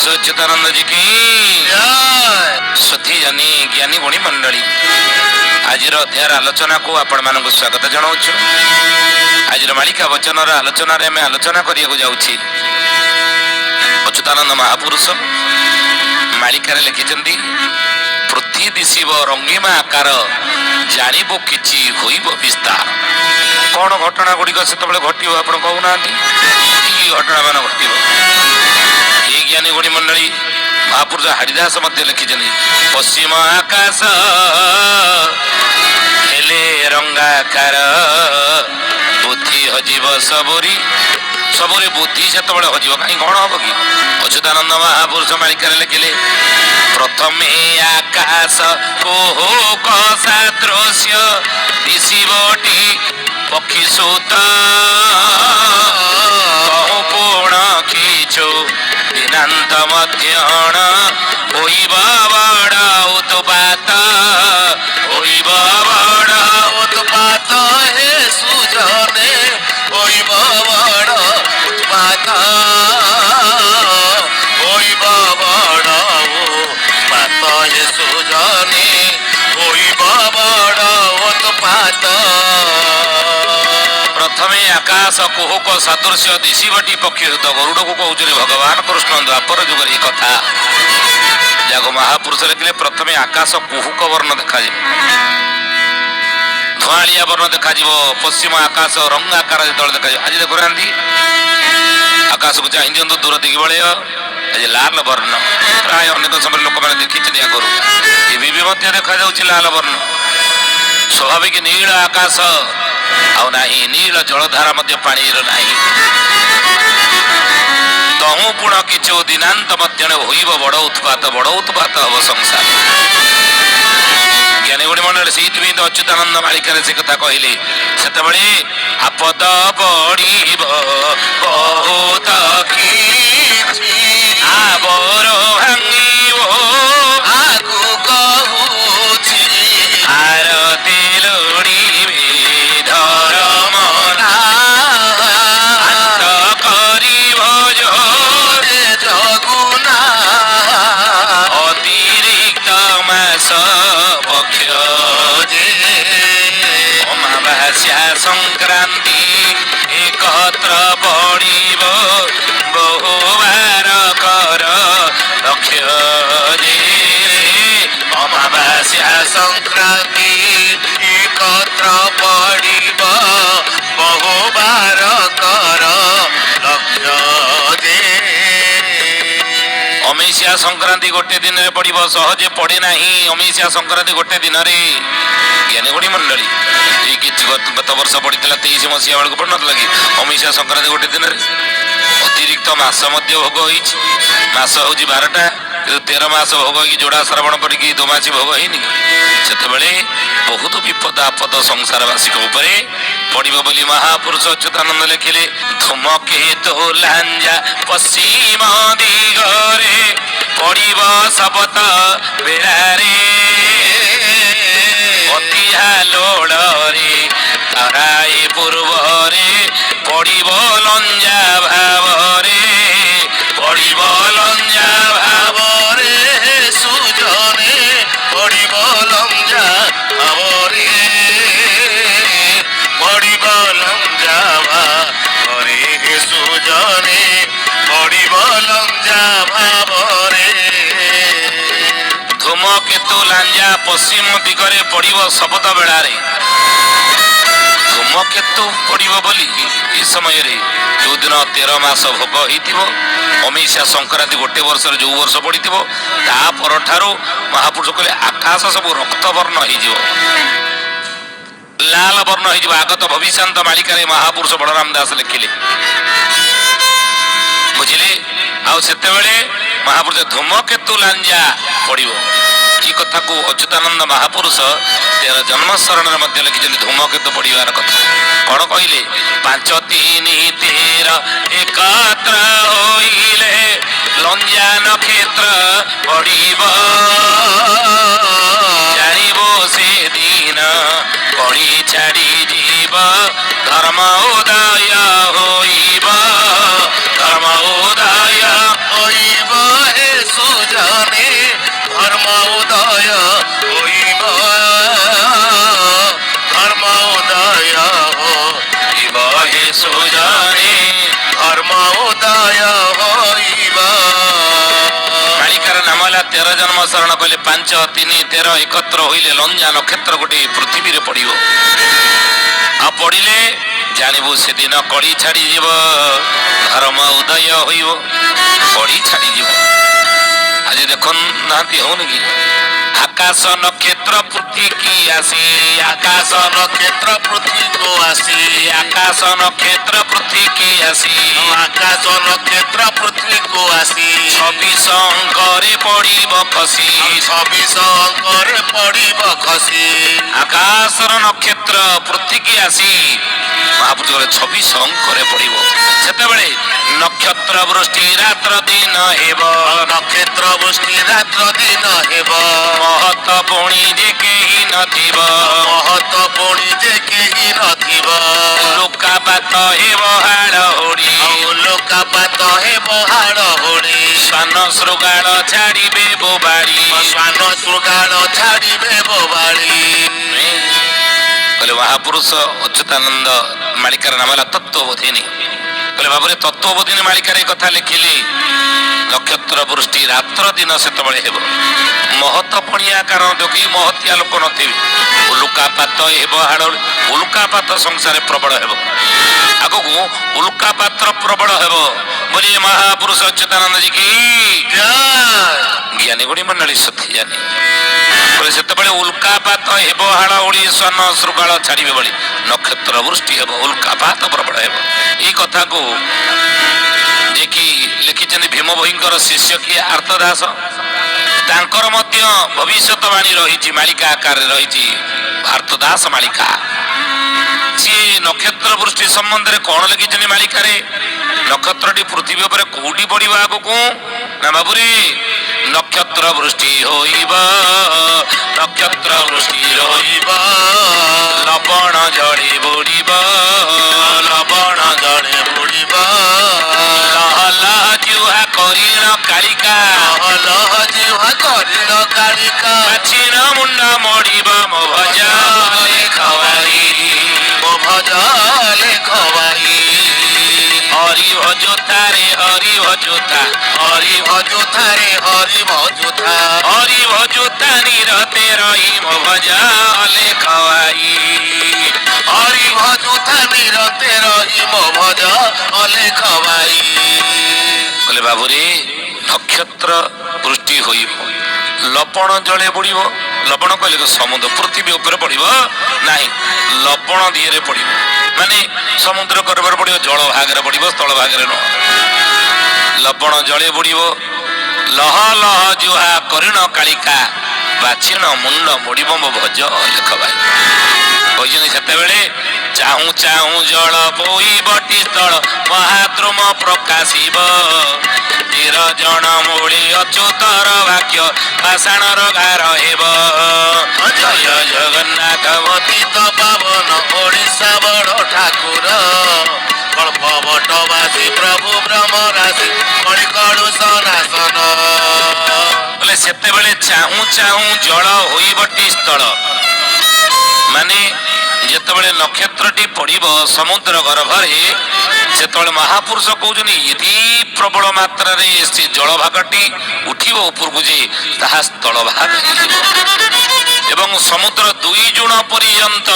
Sachidananda G କି ଜୟ। ସୁଧୀ ଜାନି ଜ୍ଞାନୀ ଗୁଣୀ ମଣ୍ଡଳୀ, ଆଜିର ଅଧ୍ୟାୟର ଆଲୋଚନାକୁ ଆପଣମାନଙ୍କୁ ସ୍ୱାଗତ ଜଣାଉଛୁ। ଆଜିର ମାଳିକା ବଚନର ଆଲୋଚନାରେ ଆମେ ଆଲୋଚନା କରିବାକୁ ଯାଉଛି। ଅଚ୍ୟୁତାନନ୍ଦ ମହାପୁରୁଷ ମାଳିକାରେ ଲେଖିଛନ୍ତି, ପୃଥ୍ୱୀ ଦିଶିବ ରଙ୍ଗିମା ଆକାର, ଜାଣିବୁ କିଛି ହୋଇବ ବିସ୍ତାର। କଣ ଘଟଣା ଗୁଡ଼ିକ ସେତେବେଳେ ଘଟିବ ଆପଣ କହୁନାହାନ୍ତି? କି କି ଘଟଣା ମାନ ଘଟିବ? ଏଇ ଜ୍ଞାନୀ ଗୁଣୀ ମଣ୍ଡଳୀ, ମହାପୁରୁଷ ହରିଦାସ ମଧ୍ୟ ଲେଖିଛନ୍ତି, ପଶ୍ଚିମ ଆକାଶ ହେଲେ ରଙ୍ଗାକାର, ବୁଦ୍ଧି ହଜିବ ସବୁରି। ସବୁରି ବୁଦ୍ଧି ସେତେବେଳେ ହଜିବ। କାହିଁ କଣ ହବ କି? ଅଚ୍ୟୁତାନନ୍ଦ ମହାପୁରୁଷ ମାଳିକାରେ ଲେଖିଲେ, ପ୍ରଥମେ ଆକାଶ କୁହୁକ ସାଦୃଶ୍ୟ ଦିଶିବଟି ପକ୍ଷୀ ସୁତ, କହୁ ପୁଣ କିଛୁ ଦିନାନ୍ତ ମଧ୍ୟଣ ହୋଇବ ବଡ଼ ଉତ୍ପାତ, ହୋଇବ ବଡ଼ ଉତ୍ପାତ ହେ ସୁଜନେ, ହୋଇବ ବଡ଼ ଉତ୍ପାତ, ହୋଇବ ବଡ଼ ଉତ୍ପାତ ହେ ସୁଜନେ, ହୋଇବ ବଡ଼ ଉତ୍ପାତ। ପ୍ରଥମେ ଆକାଶ କୁହୁକ ସାଦୃଶ୍ୟ ଦିଶିବଟି ପକ୍ଷୀ ସୁତ। ଗରୁଡ଼କୁ କହୁଛନ୍ତି ଭଗବାନ କୃଷ୍ଣ। ଦ୍ୱାପର ଯୁଗରେ ଏ କଥା ଯାହାକୁ ମହାପୁରୁଷ ଲେଖିଲେ, ପ୍ରଥମେ ଆକାଶ କୁହୁକ ବର୍ଣ୍ଣ ଦେଖାଯିବ, ଧୂଆଁଳିଆ ବର୍ଣ୍ଣ ଦେଖାଯିବ। ପଶ୍ଚିମ ଆକାଶ ରଙ୍ଗାକାର ଯେତେବେଳେ ଦେଖାଯିବ। ଆଜି ଦେଖୁନାହାନ୍ତି, ଆକାଶକୁ ଚାହିଁ ଦିଅନ୍ତୁ, ଦୂର ଦିଗି ବଳୟ ଆଜି ଲାଲ ବର୍ଣ୍ଣ। ପ୍ରାୟ ଅନେକ ସମୟରେ ଲୋକମାନେ ଦେଖିଛନ୍ତି ଆଗରୁ, ଏବେ ବି ମଧ୍ୟ ଦେଖାଯାଉଛି ଲାଲ ବର୍ଣ୍ଣ। ସ୍ୱାଭାବିକ ନୀଳ ଆକାଶ ଆଉ ନାହିଁ, ନୀଳ ଜଳଧାରା ମଧ୍ୟ ପାଣିର ନାହିଁ। ତହୁଁ ପୁଣ କିଛି ଦିନାନ୍ତ ମଧ୍ୟରେ ହୋଇବ ବଡ ଉତ୍ପାତ, ବଡ ଉତ୍ପାତ ହବ ସଂସାର। ଜ୍ଞାନୀ ଗୁଣୀ ମଣ୍ଡଳୀ, ସେଇଥିପାଇଁ ତ ଅଚ୍ୟୁତାନନ୍ଦ ମାଳିକାରେ ସେ କଥା କହିଲେ, ସେତେବେଳେ ଆପଦ ବଢିବ ବହୁତ କିଛି ଆବର ଭାଙ୍ଗିବ। ଆଗୁ କହୁଛି, ଆରତି ଲୋଡ଼ିବେ ଧରମ ଆନ୍ତ କରିବ ଜୋର ଜଗୁନା ଅତିରିକ୍ତ ମାସ ପକ୍ଷ ଯେ ଅମାବାସ୍ୟା ସଂକ୍ରାନ୍ତି ଏକତ୍ର ପଡ଼ିବ, ବହୁବାର କର ଲକ୍ଷ୍ୟ ଯେ ଅମାବାସ୍ୟା ସଂକ୍ରାନ୍ତି ଏକତ୍ର ପଡ଼ିବ, ବହୁବାର କର ଲକ୍ଷ୍ୟ ଯେ। ଅମେଇସିଆ ସଂକ୍ରାନ୍ତି ଗୋଟେ ଦିନରେ ପଡ଼ିବ, ସହଜେ ପଡ଼େ ନାହିଁ ଅମେଇସିଆ ସଂକ୍ରାନ୍ତି ଗୋଟେ ଦିନରେ। ଜ୍ଞାନୀ ଗୁଣୀ ମଣ୍ଡଳୀ, ଏଇ କିଛି ଗତ ବର୍ଷ ପଡ଼ିଥିଲା, 23 ମସିହା ବେଳକୁ ପଡ଼ିନଥିଲା କି ଅମେଇସିଆ ସଂକ୍ରାନ୍ତି ଗୋଟେ ଦିନରେ? ଅତିରିକ୍ତ ମାସ ମଧ୍ୟ ଭୋଗ ହେଇଛି। ମାସ ହଉଛି 12ଟା, କିନ୍ତୁ 13 ମାସ ଭୋଗ ହେଇକି ଯୋଡ଼ା ଶ୍ରାବଣ ପଡ଼ିକି ଦୋମାସି ଭୋଗ ହେଇନି କି? ସେତେବେଳେ ବହୁତ ବିପଦ ଆପଦ ସଂସାରବାସୀଙ୍କ ଉପରେ ପଡ଼ିବ ବୋଲି ମହାପୁରୁଷ ଅଚ୍ୟୁତାନନ୍ଦ ଲେଖିଲେ, ଧୂମକେତୁ ଲାଞ୍ଜା ପଶ୍ଚିମ ଦିଗରେ ପଡ଼ିବ ଶପଥ ବେଳାରେ, ଅତି ଆଲୋଡ଼ରେ ତରାଇ ପୂର୍ବରେ ପଡ଼ିବ ଲଞ୍ଜା ଭାବରେ, ପଡ଼ିବ ଲଞ୍ଜା ଭାବ ଭାବରେ ସୁଜନେ, ପଡ଼ିବ ଲଞ୍ଜା ଭାବରେ, ପଡ଼ିବ ଲଞ୍ଜା ଭାବରେ ସୁଜନେ, ପଡ଼ିବ ଲଞ୍ଜା ଭାବରେ। ଧୂମକେତୁ ଲାଞ୍ଜା ପଶ୍ଚିମ ଦିଗରେ ପଡ଼ିବ ଶପଥ ବେଳାରେ। ଧୂମକେତୁ ପଡ଼ିବ ବୋଲି ଏ ସମୟରେ ଯୋଉଦିନ 13 ମାସ ଭୋଗ ହେଇଥିବ, ଅମେଇସିଆ ସଂକ୍ରାନ୍ତି ଗୋଟେ ବର୍ଷରେ ଯୋଉ ବର୍ଷ ପଡ଼ିଥିବ, ତା ପରଠାରୁ ମହାପୁରୁଷ କହିଲେ ଆକାଶ ସବୁ ରକ୍ତବର୍ଣ୍ଣ ହେଇଯିବ, ଲାଲ ବର୍ଣ୍ଣ ହେଇଯିବ। ଆଗତ ଭବିଷ୍ୟାନ୍ତ ମାଳିକାରେ ମହାପୁରୁଷ ବଳରାମ ଦାସ ଲେଖିଲେ, ବୁଝିଲେ? ଆଉ ସେତେବେଳେ ମହାପୁରୁଷ ଧୂମକେତୁ ଲାଞ୍ଜା ପଡ଼ିବ, ଏଇ କଥାକୁ ଅଚ୍ୟୁତାନନ୍ଦ ମହାପୁରୁଷ 13 ଜନ୍ମ ଶରଣରେ ମଧ୍ୟ ଲେଖିଛନ୍ତି। ଧୂମକେତୁ ପଡ଼ିବାର କଥା କଣ କହିଲେ? 5 3 13 ଏକତ୍ର ହୋଇଲେ ଲଞ୍ଜା ନକ୍ଷତ୍ର ପଡ଼ିବ, ଜାଣିବ ସେଦିନ କଳି ଛାଡ଼ି ଯିବ, ଧର୍ମ ଉଦୟ ହୋଇବ, ଧର୍ମ ଉଦୟ ହୋଇବ। ଉଦୟ ହୋଇବ, ଧର୍ମ ଉଦୟ ହୋଇବ ହେ ସୁଜନେ, ଧର୍ମ ଉଦୟ ହୋଇବ। ମାଳିକାର ନାମ ହେଲା 13 ଜନ୍ମ ଶରଣ କହିଲେ 5, 3, 13 ଏକତ୍ର ହୋଇଲେ ଲଞ୍ଜା ନକ୍ଷତ୍ର ଗୋଟିଏ ପୃଥିବୀରେ ପଡ଼ିବ। ଆଉ ପଡ଼ିଲେ ଜାଣିବୁ ସେଦିନ କଳି ଛାଡ଼ିଯିବ, ଧର୍ମ ଉଦୟ ହୋଇବ। କଳି ଛାଡ଼ିଯିବ। ଆଜି ଦେଖୁନାହାନ୍ତି ହଉନି କି? ଆକାଶ ନକ୍ଷତ୍ର ପୃଥିବୀ ଆସି, ଆକାଶ ନକ୍ଷତ୍ର ପୃଥିବୀକୁ ଆସି, ଆକାଶ ନକ୍ଷତ୍ର ପୃଥିବୀ ଆସି, ଆକାଶ ନକ୍ଷତ୍ର ପୃଥିବୀକୁ ଆସି, 26 ଅଙ୍କରେ ପଡ଼ିବ ଖସି, 26 ଅଙ୍କରେ ପଡ଼ିବ ଖସି। ଆକାଶର ନକ୍ଷତ୍ର ପୃଥିବୀ ଆସି ମହାପୁରୁଷ କହିଲେ 26 ଅଙ୍କରେ ପଡ଼ିବ। ସେତେବେଳେ ନକ୍ଷତ୍ର ବୃଷ୍ଟି ରାତ୍ର ଦିନ ହେବ, ନକ୍ଷତ୍ର ବୃଷ୍ଟି ରାତ୍ର ଦିନ ହେବ, ମହତ ପୁଣି ଯେ କେହି ନଥିବ, ମହତ ପୁଣି ଯେ କେହି ନଥିବ, ଲୁକାପାତ ହେବ ହାଡ଼ ହୁଡ଼ି, ଆଉ ଲୋକାପାତ ହେବ ହାଡ଼ ହୁଡ଼ି, ଶ୍ୱାନ ଶୃଗାଳ ଛାଡ଼ିବେ ବୋବାଳି, ଶ୍ୱାନ ଶୃଗାଳ ଛାଡ଼ିବେ ବୋବାଳି। କହିଲେ ମହାପୁରୁଷ ଅଚ୍ୟୁତାନନ୍ଦ ମାଳିକାର ନାମ ହେଲା ତତ୍ତ୍ୱବୋଧିନୀ। କହିଲେ ବାବୁରେ, ତତ୍ତ୍ୱବୋଧିନୀ ମାଳିକାରେ କଥା ଲେଖିଲି, ନକ୍ଷତ୍ର ବୃଷ୍ଟି ରାତ୍ର ଦିନ ସେତେବେଳେ ହେବ, ମହତ ପଣିଆ କାରଣ କେହି ମହତିଆ ଲୋକ ନଥିବେ, ଉଲୁକାପାତ ହେବ ହାଡ଼, ଉଲୁକାପାତ ସଂସାରେ ପ୍ରବଳ ହେବ, ଆଗକୁ ଉଲୁକାପାତ୍ର ପ୍ରବଳ ହେବ ବୋଲି ମହାପୁରୁଷ ଅଚ୍ୟୁତାନନ୍ଦ ଜି କି ଜ୍ଞାନୀ ଗୁଣୀ ମଣ୍ଡଳୀ ସତୀ ଜାନି। ବୋଲେ ସେତେବେଳେ ଉଲ୍କାପାତ ହେବ ହାଡ଼ ଉଡ଼ି, ଶ୍ୱାନ ଶୃଗାଳ ଛାଡ଼ିବେ ବୋଲି ନକ୍ଷତ୍ର ବୃଷ୍ଟି ହେବ, ଉଲ୍କାପାତ ପ୍ରବଳ ହେବ। ଏଇ କଥାକୁ ଯିଏକି ଲେଖିଛନ୍ତି ଭୀମ ଭୋଇଙ୍କର ଶିଷ୍ୟ କିଏ ଆର୍ତ୍ତଦାସ, ତାଙ୍କର ମଧ୍ୟ ଭବିଷ୍ୟତବାଣୀ ରହିଛି, ମାଳିକା ଆକାରରେ ରହିଛି ଆର୍ତ୍ତଦାସ ମାଳିକା। ସିଏ ନକ୍ଷତ୍ର ବୃଷ୍ଟି ସମ୍ବନ୍ଧରେ କଣ ଲେଖିଛନ୍ତି ମାଳିକାରେ? ନକ୍ଷତ୍ରଟି ପୃଥିବୀ ଉପରେ କୋଉଠି ପଡ଼ିବ ଆଗକୁ? ନା ବାବୁରେ, ନକ୍ଷତ୍ର ବୃଷ୍ଟି ହୋଇବ, ନକ୍ଷତ୍ର ବୃଷ୍ଟି ରହିବ, ଲବଣ ଜଳି ବୁଡ଼ିବ, ଲବଣ ଜଳେ ବୁଡ଼ିବ, ଲହ ଲହ ଜୁହା କରିଣ କାଳିକା, ଲହ ଜିହ୍ୱା କରିଣ କାଳିକା, ପ୍ରାଚୀନ ମୁଣ୍ଡ ମୋଡ଼ିବ ମୋ ଭଜ ଲେଖବାଇ, ମୋ ଭଜ ଲେଖବାଇ। ହରି ଭଜୁଥାରେ ହରି ଭଜୁଥା, ହରି ଭଜୁଥାରେ ହରି ଭଜୁଥା, ହରି ଭଜୁଥା ନିରତେ ରହି ମୋ ଭଜ ଲେଖବାଇ, ହରି ଭଜୁଥା ନିରତେ ରହି ମୋ ଭଜ ଅଲେଖବାଇ। କହିଲେ ବାବୁରେ, ନକ୍ଷତ୍ର ବୃଷ୍ଟି ହୋଇବ, ଲବଣ ଜଳେ ବୁଡ଼ିବ। ଲବଣ କହିଲେ ସମୁଦ୍ର ପୃଥିବୀ ଉପରେ ପଡ଼ିବ ନାହିଁ, ଲବଣ ଦିହରେ ପଡ଼ିବ, ମାନେ ସମୁଦ୍ର ଗର୍ଭରେ ପଡ଼ିବ, ଜଳ ଭାଗରେ ପଡ଼ିବ, ସ୍ଥଳ ଭାଗରେ ନୁହଁ। ଲବଣ ଜଳେ ବୁଡ଼ିବ, ଲହ ଲହ ଜୁହା କରିଣ କାଳିକା, ବାଛିଣ ମୁଣ୍ଡ ମୋଡ଼ିବ ମୋ ଭଜ ଲେଖ ଭାଇ। କହିଛନ୍ତି ସେତେବେଳେ ଚାହୁଁ ଚାହୁଁ ଜଳ ବୋଇବଟି ସ୍ଥଳ ମହାଦ୍ରୁମ ପ୍ରକାଶିବ, 13 ଜଣ ମୂଳି ଅଚ୍ୟୁତର ବାକ୍ୟ ପାଷାଣର ଗାର ହେବ। ଜୟ ଜଗନ୍ନାଥ। ପତିତ ପାବନ ଓଡ଼ିଶା ବଡ଼ ଠାକୁର, କଳ୍ପ ବଟବାସୀ ପ୍ରଭୁ ବ୍ରହ୍ମ ରାଶି କଳି କଳୁଷ ନାଶନ। ବୋଲେ ସେତେବେଳେ ଚାହୁଁ ଚାହୁଁ ଜଳ ହୋଇବଟି ସ୍ଥଳ, ମାନେ ଯେତେବେଳେ ନକ୍ଷତ୍ରଟି ପଡ଼ିବ ସମୁଦ୍ର ଗର୍ଭରେ, ସେତେବେଳେ ମହାପୁରୁଷ କହୁଛନ୍ତି ଏତି ପ୍ରବଳ ମାତ୍ରାରେ ସେ ଜଳଭାଗଟି ଉଠିବ ଉପରକୁ ଯେ ତାହା ସ୍ଥଳ ଭାଗ ହେଇଯିବ, ଏବଂ ସମୁଦ୍ର 2 ଜୁଣ ପର୍ଯ୍ୟନ୍ତ,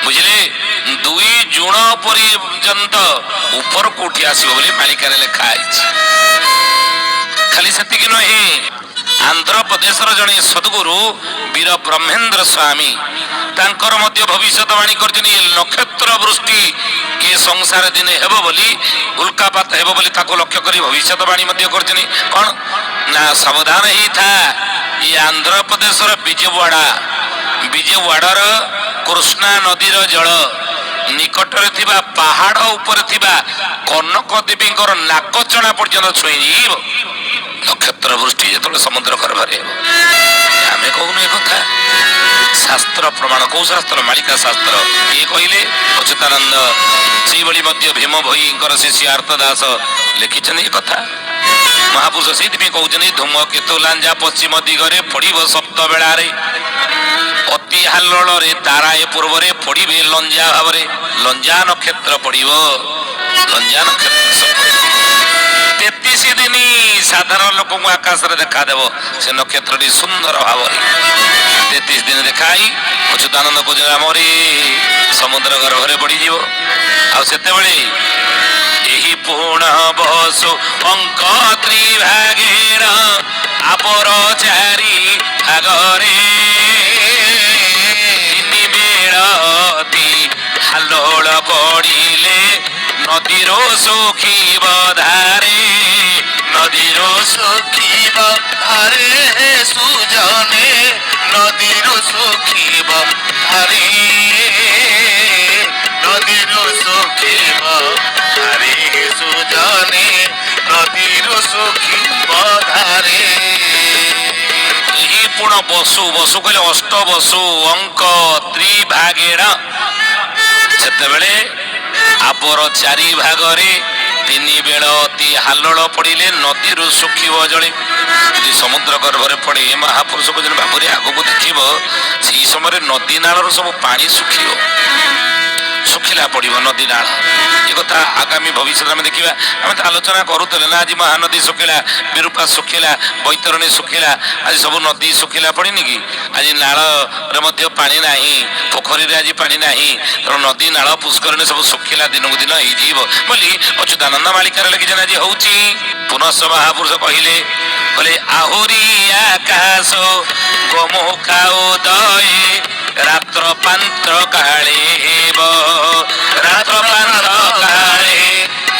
ବୁଝିଲେ, 2 ଜୁଣ ପର୍ଯ୍ୟନ୍ତ ଉପରକୁ ଉଠି ଆସିବ ବୋଲି ମାଳିକାରେ ଲେଖା ହେଇଛି। ଖାଲି ସେତିକି ନୁହେଁ, ଆନ୍ଧ୍ରପ୍ରଦେଶର ଜଣେ ସଦ୍ଗୁରୁ ବୀର ବ୍ରହ୍ମେନ୍ଦ୍ର ସ୍ୱାମୀ ତାଙ୍କର ମଧ୍ୟ ଭବିଷ୍ୟତବାଣୀ କରିଛନ୍ତି ଏ ନକ୍ଷତ୍ର ବୃଷ୍ଟି ଏ ସଂସାର ଦିନେ ହେବ ବୋଲି, ଉଲ୍କାପାତ ହେବ ବୋଲି ତାକୁ ଲକ୍ଷ୍ୟ କରି ଭବିଷ୍ୟତବାଣୀ ମଧ୍ୟ କରିଛନ୍ତି। କଣ ନା ସାବଧାନ ହେଇଥା, ଏ ଆନ୍ଧ୍ରପ୍ରଦେଶର ବିଜୟୱାଡ଼ା, ବିଜୟୱାଡ଼ାର କୃଷ୍ଣା ନଦୀର ଜଳ ନିକଟରେ ଥିବା ପାହାଡ଼ ଉପରେ ଥିବା କନକ ଦେବୀଙ୍କର ନାକଚଣା ପର୍ଯ୍ୟନ୍ତ ଛୁଇଁଯିବ ନକ୍ଷତ୍ର ବୃଷ୍ଟି ଯେତେବେଳେ ସମୁଦ୍ର ଗର୍ଭରେ ହେବ। ଆମେ କହୁନୁ ଏ କଥା, ଶାସ୍ତ୍ର ପ୍ରମାଣ। କୋଉ ଶାସ୍ତ୍ର? ମାଳିକା ଶାସ୍ତ୍ର। କିଏ କହିଲେ? ଅଚ୍ୟୁତାନନ୍ଦ। ସେଇଭଳି ମଧ୍ୟ ଭୀମ ଭୋଇଙ୍କର ଶିଷ୍ୟ ଆର୍ତ୍ତଦାସ ଲେଖିଛନ୍ତି ଏ କଥା। ମହାପୁରୁଷ ସେଇଥିପାଇଁ କହୁଛନ୍ତି, ଧୂମକେତୁ ଲାଞ୍ଜା ପଶ୍ଚିମ ଦିଗରେ ପଡ଼ିବ ସପ୍ତ ବେଳାରେ, ଅତି ହାଲୋଳରେ ତାରା ଏ ପୂର୍ବରେ ପଡ଼ିବେ ଲଞ୍ଜା ଭାବରେ। ଲଞ୍ଜା ନକ୍ଷତ୍ର ପଡ଼ିବ, ଲଞ୍ଜା ନକ୍ଷତ୍ର 33 ଦିନ ସାଧାରଣ ଲୋକଙ୍କୁ ଆକାଶରେ ଦେଖାଦେବ ସେ ନକ୍ଷତ୍ରଟି ସୁନ୍ଦର ଭାବରେ। 33 ଦିନ ଦେଖାଇ ଅଚ୍ୟୁତାନନ୍ଦ କହୁଛନ୍ତି, ଆମରି ସମୁଦ୍ର ଗର୍ଭରେ ପଡ଼ିଯିବ। ଆଉ ସେତେବେଳେ ଏହି ପୁଣ ବସୁ ଅଙ୍କ ତ୍ରିଭାଗେଣ ଆପର ଚାରି ଭାଗରେ ତିନି ବେଳତି ହାଲୋଳ ପଡ଼ିଲେ ନଦୀର ଶୁଖିବ ଧାରେ, ନଦୀର ଶୁଖିବ ଧାରେ ସୁଜନେ, ନଦୀରୁ ଶୁଖିବ ଧାରେ, ନଦୀରୁ ଶୁଖିବ ଧାରେ ସୁଜନେ, ନଦୀରୁ ଶୁଖିବ ଧାରେ। ଏହି ପୁଣ ବସୁ, ବସୁ କହିଲେ ଅଷ୍ଟ ବସୁ, ଅଙ୍କ ତ୍ରିଭାଗେଣ, ସେତେବେଳେ ଆପର ଚାରି ଭାଗରେ ତିନି ବେଳ ଅତି ହାଲୋଳ ପଡ଼ିଲେ ନଦୀରୁ ଶୁଖିବ ଜଳେ। ଯଦି ସମୁଦ୍ର ଗର୍ଭରେ ପଡ଼େ, ମହାପୁରୁଷ କହୁଛନ୍ତି, ବାବୁରେ ଆଗକୁ ଦେଖିବ ସେଇ ସମୟରେ ନଦୀ ନାଳର ସବୁ ପାଣି ଶୁଖିବ, ଶୁଖିଲା ପଡ଼ିବ ନଦୀ ନାଳ। ଏ କଥା ଆଗାମୀ ଭବିଷ୍ୟତରେ ଆମେ ଦେଖିବା। ଆମେ ତ ଆଲୋଚନା କରୁଥିଲେ ନା, ଆଜି ମହାନଦୀ ଶୁଖିଲା, ବିରୂପା ଶୁଖିଲା, ବୈତରଣୀ ଶୁଖିଲା, ଆଜି ସବୁ ନଦୀ ଶୁଖିଲା ପଡ଼ିନି କି? ଆଜି ନାଳରେ ମଧ୍ୟ ପାଣି ନାହିଁ, ପୋଖରୀରେ ଆଜି ପାଣି ନାହିଁ। ତେଣୁ ନଦୀ ନାଳ ପୁଷ୍କରିଣୀ ସବୁ ଶୁଖିଲା ଦିନକୁ ଦିନ ହେଇଯିବ ବୋଲି ଅଚ୍ୟୁତାନନ୍ଦ ମାଳିକାରେ ଲେଖିଛନ୍ତି, ଆଜି ହଉଛି। ପୁନଶ୍ଚ ମହାପୁରୁଷ କହିଲେ, କହିଲେ ଆହୁରି ଆକାଶ ଗୋମୁଖା ଉଦୟେ ରାତ୍ର ପାନ୍ତ୍ର କାଳେ ହେବ, ରାତ୍ର ପ୍ରାନ୍ତ କାଳେ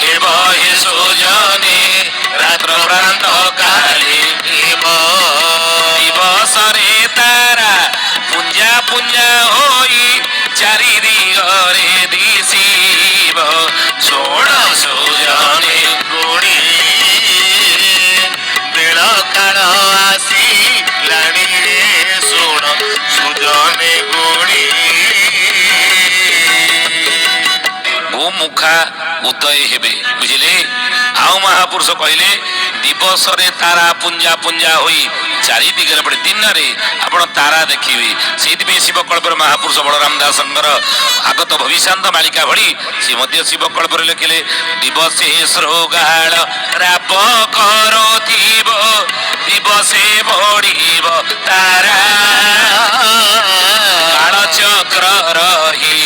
ହେବ ହେ ସୁଜନେ, ରାତ୍ର ପ୍ରାନ୍ତ କାଳେ ହେବ। ଦିବସରେ ତାରା ପୁଞ୍ଜା ପୁଞ୍ଜା ହୋଇ ଚାରି ଦିଗରେ ଦିଶିବ, ଶୁଣ ସୁଜନେ ଗୁଣି ବେଳ କାଳ ଆସିଲାଣି ରେ, ଶୁଣ ସୁଜନେ ଗୁଣି। ଗୋମୁଖା ଉଦୟ ହେବେ, ବୁଝିଲେ? ଆଉ ମହାପୁରୁଷ କହିଲେ, ଦିବସରେ ତାରା ପୁଞ୍ଜା ପୁଞ୍ଜା ହୋଇ ଚାରି ଦିଗରେ ପଡେ। ଦିନରେ ଆପଣ ତାରା ଦେଖିବେ। ସେଇଥିପାଇଁ ଶିବକଳ୍ପରେ ମହାପୁରୁଷ ବଳରାମ ଦାସଙ୍କର ଆଗତ ଭବିଷ୍ୟାନ୍ତ ମାଳିକା ଭଳି ସେ ମଧ୍ୟ ଶିବକଳ୍ପରେ ଲେଖିଲେ, ଦିବସେ ଶୃଗାଳ ରାବ କରୁଥିବ, ଦିବସେ ବଢିବ ତାରା, କାଳଚକ୍ର ରହି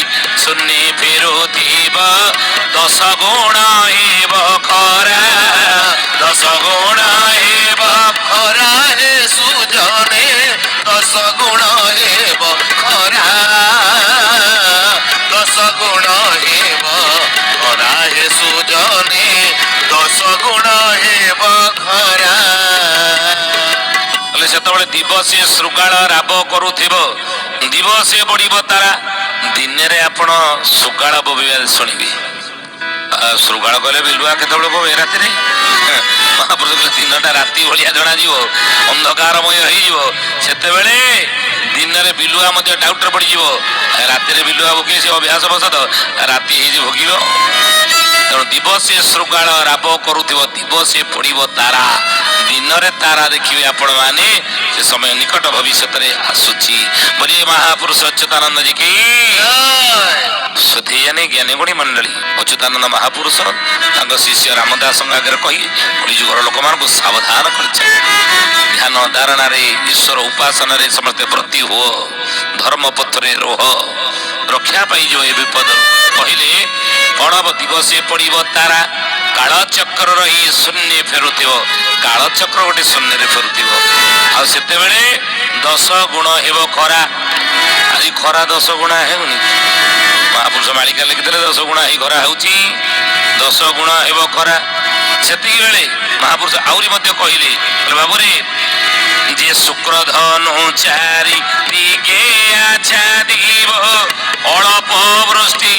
ଶୂନ୍ୟ ଫେରୁଥିବ, ଦଶ ଗୁଣ ହେବ ଖରା, ଦଶ ଗୁଣ ହେବ ଖରା ହେ ସୁଜନେ, ଦଶ ଗୁଣ ହେବ ଖରା, ଦଶ ଗୁଣ ହେବ ଖରା ହେ ସୁଜନେ, ଦଶ ଗୁଣ ହେବ ଖରା। ହେଲେ ସେତେବେଳେ ଦିବସେ ଶୃଗାଳ ରାବ କରୁଥିବ, ଦିବସେ ବଢିବ ତାରା। ଦିନରେ ଆପଣ ଶୃଗାଳ ବୋବେଇବା ଶୁଣିବେ। ଶୃଗାଳ କହିଲେ ବିଲୁଆ କେତେବେଳେ ବୋବେ? ରାତିରେ। ମହାପୁରୁଷ କହିଲେ ଦିନଟା ରାତି ଭଳିଆ ଜଣାଯିବ, ଅନ୍ଧକାରମୟ ହେଇଯିବ। ସେତେବେଳେ ଦିନରେ ବିଲୁଆ ମଧ୍ୟ ଡାଉଟରେ ପଡିଯିବ। ରାତିରେ ବିଲୁଆ ଭୋଗେ ସେ ଅଭ୍ୟାସ ବଶତଃ, ରାତି ହେଇଛି ଭୋଗିବ। ତେଣୁ ଦିବସେ ଶୃଗାଳ ରାବ କରୁଥିବ, ଦିବସେ ପଡିବ ତାରା। ଦିନରେ ତାରା ଦେଖିବେ ଆପଣମାନେ, ସେ ସମୟ ନିକଟ ଭବିଷ୍ୟତରେ ଆସୁଛି ବୋଲି ମହାପୁରୁଷ ଅଚ୍ୟୁତାନନ୍ଦ ଜି କି ସୁଧି ଜାନି ଜ୍ଞାନୀ ଗୁଣୀ ମଣ୍ଡଳୀ। ଅଚ୍ୟୁତାନନ୍ଦ ମହାପୁରୁଷ ତାଙ୍କ ଶିଷ୍ୟ ରାମଦାସଙ୍କ ଆଗରେ କହି କଳିଯୁଗର ଲୋକମାନଙ୍କୁ ସାବଧାନ କରିଛନ୍ତି। ଧ୍ୟାନ ଧାରଣାରେ ଈଶ୍ୱର ଉପାସନାରେ ସମସ୍ତେ ବ୍ରତୀ ହୁଅ, ଧର୍ମ ପଥରେ ରୁହ, ରକ୍ଷା ପାଇଯିବ ଏ ବିପଦ। କହିଲେ କଣ ହବ? ଦିବସେ ପଡିବ ତାରା, କାଳଚକ୍ର ରହି ଶୂନ୍ୟ ଫେରୁଥିବ। କାଳଚକ୍ର ଗୋଟେ ଶୂନ୍ୟରେ ଫେରୁଥିବ। ଆଉ ସେତେବେଳେ 10 ଗୁଣ ହେବ ଖରା। ଆଜି ଖରା 10 ଗୁଣା ହେଉନି? ମହାପୁରୁଷ ମାଳିକା ଲେଖିଥିଲେ 10 ଗୁଣା ହେଇ ଖରା ହେଉଛି, 10 ଗୁଣ ହେବ ଖରା। ସେତିକି ବେଳେ ମହାପୁରୁଷ ଆହୁରି ମଧ୍ୟ କହିଲେ, କହିଲେ ବାବୁରେ, ଯେ ଶୁକ୍ର ଧନୁ ଚାରି ଦିଗେ ଆଚ୍ଛାଦିବ ଅଳପ ବୃଷ୍ଟି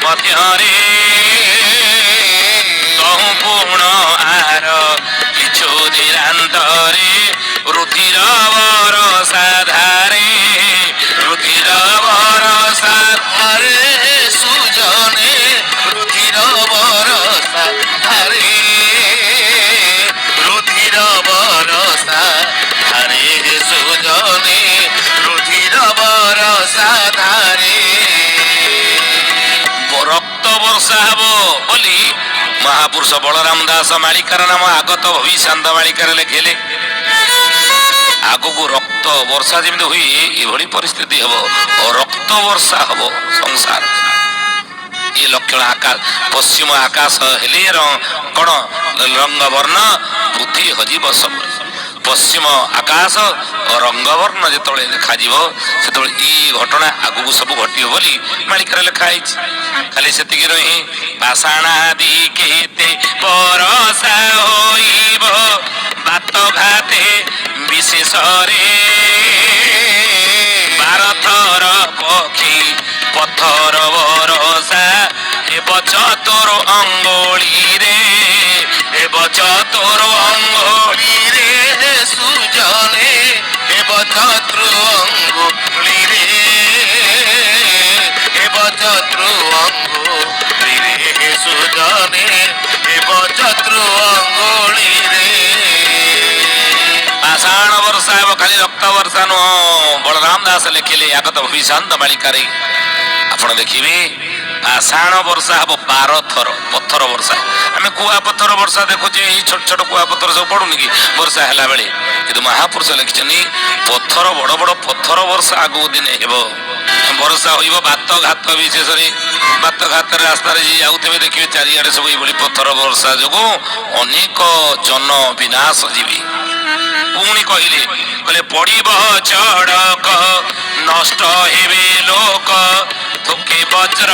ମଧ୍ୟରେ, ତହୁଁ ପୁଣ ଆର କିଛି ଦିନାନ୍ତରେ ରୁଧିର ବରଷା ଧାରେ, ରୁଧିର ବରଷା ଧାରେ ସୁଜନେ, ରୁଧିର ବରଷା ଧାରେ, ମହାପୁରୁଷ ବଳରାମ ଦାସ ମାଳିକାର ନାମ ଆଗତ ଭବିଷ୍ୟାନ୍ତ ମାଳିକାରେ ଲେଖିଲେ, ଆଗକୁ ରକ୍ତ ବର୍ଷା ଯେମିତି ହୁଏ ଏଭଳି ପରିସ୍ଥିତି ହେବ, ରକ୍ତ ବର୍ଷା ହବ ସଂସାର। ଏ ଲକ୍ଷଣ ଆକାଶ, ପଶ୍ଚିମ ଆକାଶ ହେଲେ କଣ ରଙ୍ଗବର୍ଣ୍ଣ ବୁଦ୍ଧି ହଜିବ ସବୁ। ପଶ୍ଚିମ ଆକାଶ ରଙ୍ଗବର୍ଣ୍ଣ ଯେତେବେଳେ ଦେଖାଯିବ ସେତେବେଳେ ଏଇ ଘଟଣା ଆଗକୁ ସବୁ ଘଟିବ ବୋଲି ମାଳିକାରେ ଲେଖା ହେଇଛି। ଖାଲି ସେତିକି ନୁହେଁ, ପାଷାଣାଦି କେତେ ବରସା ହୋଇବ ବାତ ଘାତେ ବିଶେଷରେ, ବାରଥର ପକ୍ଷୀ ପଥର ବରସା ହେବ ଚତୁର ଅଙ୍ଗୁଳିରେ, ହେବ ଚତୁର ଅଙ୍ଗୁଳି ରେ ସୁଜନେ ହେବ ଚତୁର ଅଙ୍ଗୁଳିରେ, ହେବ ଚତୁର ଅଙ୍ଗୁଳିରେ ସୁଜନେ, ହେବ ଚତୁର ଅଙ୍ଗୁଳିରେ। ପାଷାଣ ବର୍ଷା ହେବ, ଖାଲି ରକ୍ତ ବର୍ଷା ନୁହଁ। ବଳରାମ ଦାସ ଲେଖିଲେ ଆଗତ ଭବିଷ୍ୟାନ୍ତ ମାଳିକାରେ, ଆପଣ ଦେଖିବେ ପାଷାଣ ବର୍ଷା ହବ 12 ଥର ପଥର ବର୍ଷା। ଆମେ କୁଆ ପଥର ବର୍ଷା ଦେଖୁଛେ, ଏଇ ଛୋଟ ଛୋଟ କୁଆ ପଥର ସବୁ ପଡୁନି କି ବର୍ଷା ହେଲା ବେଳେ? କିନ୍ତୁ ମହାପୁରୁଷ ଲେଖିଛନ୍ତି ପଥର, ବଡ ବଡ ପଥର ବର୍ଷା ଆଗକୁ ଦିନେ ହେବ। ବର୍ଷା ହୋଇବ ବାତ ଘାତ ବିଶେଷରେ, ବାତ ଘାତରେ ରାସ୍ତାରେ ଯିଏ ଯାଉଥିବେ ଦେଖିବେ ଚାରିଆଡେ ସବୁ ଏଇଭଳି ପଥର ବର୍ଷା ଯୋଗୁଁ ଅନେକ ଜନ ବିନାଶ ଯିବେ। ପୁଣି କହିଲେ, କହିଲେ ପଡିବ ଚଡ଼କ ନଷ୍ଟ ହେବେ ଲୋକ ଥୋକେ ବଜ୍ର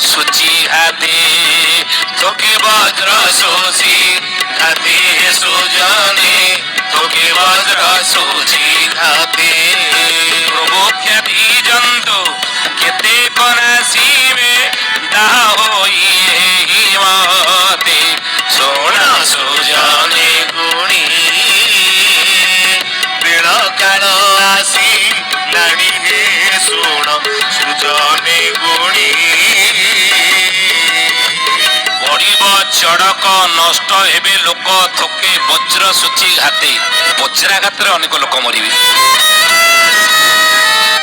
ସୂଚି ହାତେ, ଥୋକେ ବଜ୍ର ଶୋଷି ଘାତେ ସୁଜନେ, ଥୋକେ ବଜ୍ର ସୂଚି ଘାତେ। ପ୍ରଭୁ ଜନ୍ତୁ କେତେ କନାସିବେ ଦାହ ହୋଇ ମତେ, ଶୁଣ ସୁଜନେ ଗୁଣି ବେଳ କାଳ ଆସି ଲାଣି ହେ ଶୁଣ ସୁଜନେ ଗୁଣି। ପଡିବ ଚଡ଼କ ନଷ୍ଟ ହେବେ ଲୋକ ଥୋକେ ବଜ୍ର ସୂଚି ଘାତେ। ବଜ୍ରାଘାତରେ ଅନେକ ଲୋକ ମରିବେ।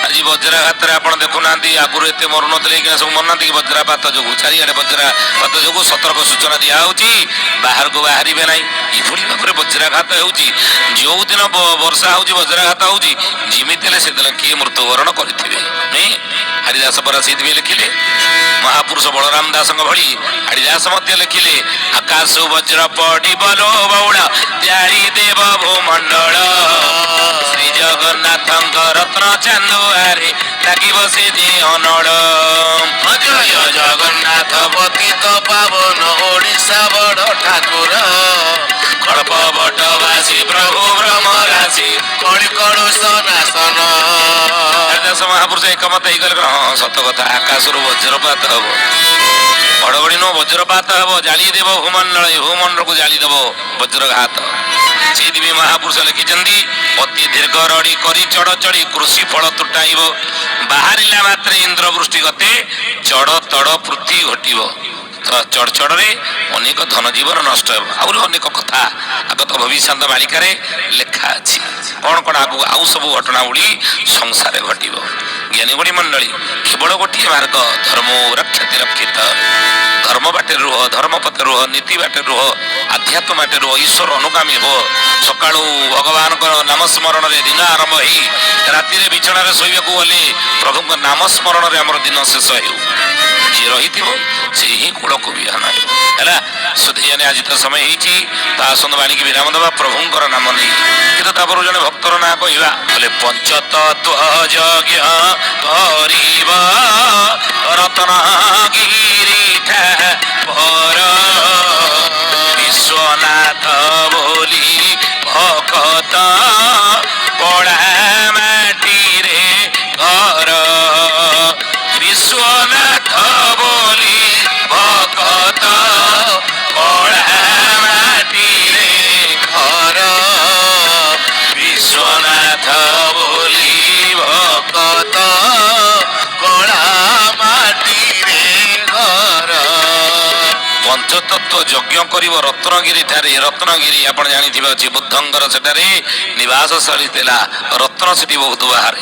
ଆଜି ବଜ୍ରାଘାତରେ ଆପଣ ଦେଖୁନାହାନ୍ତି, ଆଗରୁ ଏତେ ମରୁନଥିଲେ, ଏଇଖିନା ସବୁ ମରୁନାହାନ୍ତି କି ବଜ୍ରାପାତ ଯୋଗୁଁ? ଚାରିଆଡେ ବଜ୍ରାପାତ ଯୋଗୁଁ ସତର୍କ ସୂଚନା ଦିଆହଉଛି, ବାହାରକୁ ବାହାରିବେ ନାହିଁ। ଏଭଳି ଭାବରେ ବଜ୍ରାଘାତ ହେଉଛି। ଯୋଉ ଦିନ ବର୍ଷା ହଉଛି ବଜ୍ରାଘାତ ହଉଛି, ଯେମିତି ହେଲେ ସେଦିନ କିଏ ମୃତ୍ୟୁବରଣ କରିଥିବେ ନାଇଁ? ହରିଦାସ ପରା ସେଇଥିପାଇଁ ଲେଖିଲେ। ମହାପୁରୁଷ ବଳରାମ ଦାସଙ୍କ ଭଳି ହରିଦାସ ମଧ୍ୟ ଲେଖିଲେ, ଆକାଶ ବଜ୍ର ପଡିବ ଲୋ ବଉଳ ଜାଳି ଦେବ ଭୂମଣ୍ଡଳ, ଶ୍ରୀ ଜଗନ୍ନାଥଙ୍କ ରତ୍ନ ଚାନ୍ଦୁଆରେ ଲାଗିବ ସେ ଯେ ଅନଳ। ଜୟ ଜଗନ୍ନାଥ ପତିତ ପାବନ ଓଡ଼ିଶା ବଡ଼ ଠାକୁର, କଳ୍ପ ବଟବାସୀ ପ୍ରଭୁ ବ୍ରହ୍ମ ରାଶି କଳି କଳୁଷ ନାଶନ। ହରିଦାସ ମହାପୁରୁଷ ଏକମତ ହେଇଗଲେ, ହଁ ସତ କଥା, ଆକାଶରୁ ବଜ୍ରପାତ ହବ, ଘଡଘଡି ନୁହଁ ବଜ୍ରପାତ ହବ, ଜାଳି ଦେବ ଭୂମଣ୍ଡଳ, ଏ ଭୂମଣ୍ଡଳକୁ ଜାଳିଦେବ ବଜ୍ରଘାତ। ସେଇଥିପାଇଁ ମହାପୁରୁଷ ଲେଖିଛନ୍ତି, ଅତି ଦୀର୍ଘ ରଡି କରି ଚଢଚଢି କୃଷି ଫଳ ତୁଟାଇବ, ବାହାରିଲା ମାତ୍ରେ ଇନ୍ଦ୍ର ବୃଷ୍ଟି ଗତେ ଚଡ଼ ତଡ଼ ପୃଥ୍ୱୀ ଘଟିବ, ଚଡ଼ଚଡ଼ରେ ଅନେକ ଧନ ଜୀବନ ନଷ୍ଟ ହେବ। ଆହୁରି ଅନେକ କଥା ଆଗତ ଭବିଷ୍ୟାନ୍ତ ମାଳିକାରେ ଲେଖା ଅଛି, କଣ କଣ ଆଗକୁ ଆଉ ସବୁ ଘଟଣାବଳୀ ସଂସାରରେ ଘଟିବ। ଜ୍ଞାନୀଗୁଣୀ ମଣ୍ଡଳୀ, କେବଳ ଗୋଟିଏ ମାର୍ଗ, ଧର୍ମ ରକ୍ଷତି ରକ୍ଷିତ। ଧର୍ମ ବାଟରେ ରୁହ, ଧର୍ମ ପଥରେ ରୁହ, ନୀତି ବାଟରେ ରୁହ, ଆଧ୍ୟାତ୍ମ ବାଟରେ ରୁହ, ଈଶ୍ୱର ଅନୁଗାମୀ ହୁଅ। ସକାଳୁ ଭଗବାନଙ୍କ ନାମ ସ୍ମରଣରେ ଦିନ ଆରମ୍ଭ ହେଇ ରାତିରେ ବିଛଣାରେ ଶୋଇବାକୁ ଗଲେ ପ୍ରଭୁଙ୍କ ନାମ ସ୍ମରଣରେ ଆମର ଦିନ ଶେଷ ହେଉ। ଯିଏ ରହିଥିବ ସେ ହିଁ କୂଳକୁ ବିହାନ ହେବ। ହେଲା ସୁଧୀଜାନେ, ଆଜି ତ ସମୟ ହେଇଛି, ତା ଆସନ୍ତୁ ବାଣିକି ବିରାମ ଦେବା ପ୍ରଭୁଙ୍କର ନାମ ନେଇ। କିନ୍ତୁ ତାପରୁ ଜଣେ ଭକ୍ତର ନାଁ କହିବା। ବୋଲେ ପଞ୍ଚତତ୍ଵ ଯଜ୍ଞ କରିବ ରତ୍ନଗିରି ପର, ବିଶ୍ୱନାଥ ବୋଲି ଭକତ ପଳା ମାଟିରେ ଘର, ବିଶ୍ୱନାଥ ବୋଲି ଭକତ ପଳା ମାଟିରେ ଘର, ବିଶ୍ୱନାଥ ବୋଲି ଭକତ କଳା ମାଟିରେ ଘର। ପଞ୍ଚତତ୍ଵ ଯଜ୍ଞ କରିବ ରତ୍ନଗିରି ଠାରେ। ରତ୍ନଗିରି ଆପଣ ଜାଣିଥିବେ ଅଛି, ବୁଦ୍ଧଙ୍କର ସେଠାରେ ନିବାସ ସ୍ଥଳୀ ଥିଲା। ରତ୍ନ ସେଠି ବହୁତ ବାହାରେ।